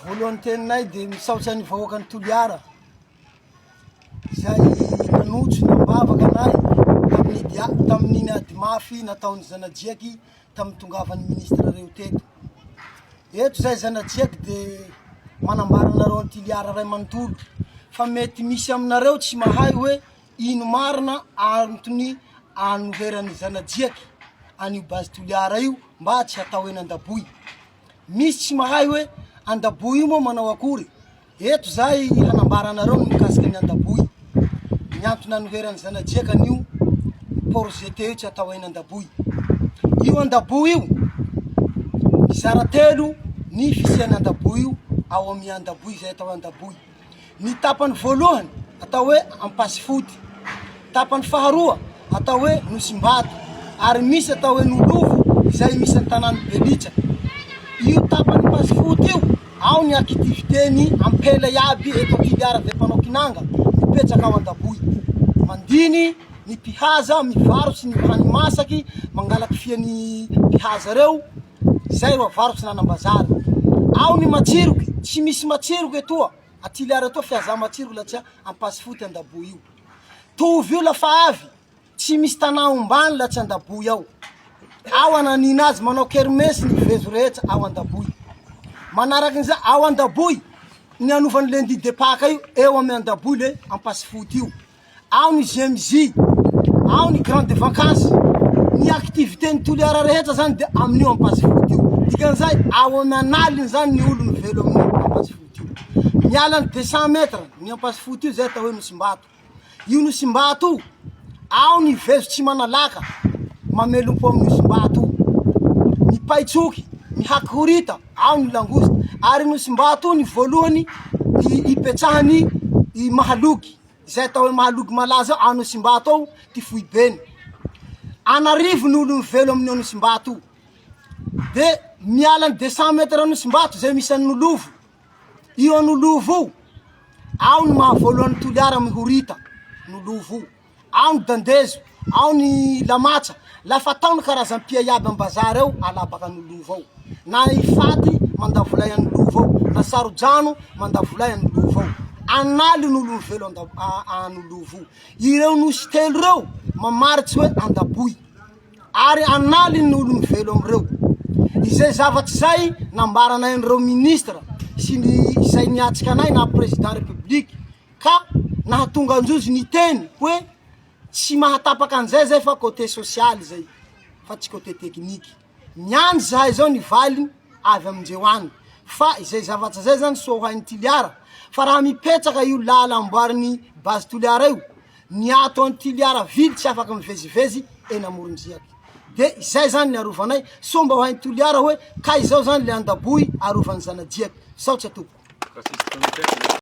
Voalohany teninay dia misaotra ny vahoakan'i Toliara izay nanotrona am-bavaka anay tamin'ny dia tamin'iny ady mafy nataon'ny zanajiaky tamin'ny tongavan'ny ministra reo teto. Eto zay zanajiaky dia manambara anareo an'i Toliara ray manontolo fa mety misy aminareo tsy mahay hoe ino marina antony anoheran'ny zanajiaky an'io base Toliara io mba tsy hatao eny Andaboy. Misy tsy mahay hoe Andaboy io moa manao akory? Eto zahay hanambara anareo ny mikasika ny Andaboy. Ny antony anoheran'ny zanajiaka an'io port GT io tsy atao eny Andaboy. Io Andaboy io, mizara telo ny fisian'ny Andaboy io ao amin'ny Andaboy izay atao Andaboy. Ny tapany voalohany atao hoe Ampasifoty, tapany faharoa atao hoe Nosimbato ary misy atao hoe Nolovo izay misy ny tanàn'i Belitsa. Io tapany Ampasifoty io, ao ny akitivite-ny ampela iaby eto Toliara ve mpanao kinanga mipetraka ao Andaboy. Mandiny ny mpihaza mivarotsy ny hany masaky mangalaky fian'ny mpihaza reo Zay ro avarotsy nanambazary. Ao ny matsiroky, tsy misy matsiroky etoa, a Toliara etoa fihaza matsiroky la tsy Ampasifoty Andaboy io. Tovy io lafa avy, tsy misy tanà ombany la tsy Andaboy ao. Ao ananina azy, manao kermesy ny vezo rehetra ao Andaboy. Manarakin'izay, ao Andaboy, ny anovan'ny lundi de Paka io, eo amy Andaboy le Ampasifoty io. Ao ny GMJ, ao ny grande vacance, ny activité ny Toliara rehetra zany dia amin'io Ampasifoto io. Dikan'izay ao an'aliny zany ny olo mivelo amin'io Ampasifoto io. Miala ny 200 mètres ny Ampasifoto io zay atao hoe Nosimbato. Io Nosimbato io, ao ny vezo tsy manalaka mamelompo amin'ny Nosimbato io. Ny paitsoky, ny hakorita, ao ny langosta. Ary Nosimbato io ny voalohany ipetrahan'ny i Mahaloky. Izay atao hoe Mahaloky malaza ao Anosimbato ao ty foibeny. An'arivo ny olo mivelo amin'io Anosimbato io. De miala ny 200 mètres Anosimbato izay misy an'i Nolovo. Io Anolovo io, ao ny maha voalohan'ny Toliara mihorita, Nolovo io. Ao ny Dandezo, ao ny Lamatsa. Lafa tao ny karazam-pia iaby am-bazary ao, alabaka Anolovo ao. Na Ifaty mandavolay Anolovo ao, na Sarodrano mandavolay Anolovo ao. An'aliny olo mivelo Anolovo io. Ireo nosy telo ireo mamaritsy hoe Andaboy. Ary an'aliny ny olo mivelo amin'ireo. Izay zavatra izay nambaranay an'ireo ministra sy ny izay niatrika anay na président république Ka nahatonga anjozy niteny hoe tsy mahatapaka an'izay zay fa côté sosialy zay fa tsy côté tekniky. Miandry zahay zao ny valiny avy amindreo any fa izay zavatra zay zany soa ho hain'i Toliara fa raha mipetraka io lala amboarin'ny base Toliara io ny ato an'i Toliara ville tsy afaka mivezivezy eny amoron-driaka de izay zany ny arovanay soa mba ho hain'i Toliara hoe kay zao zany le Andaboy arovan'ny zana-driaka. Misaotra tompoko.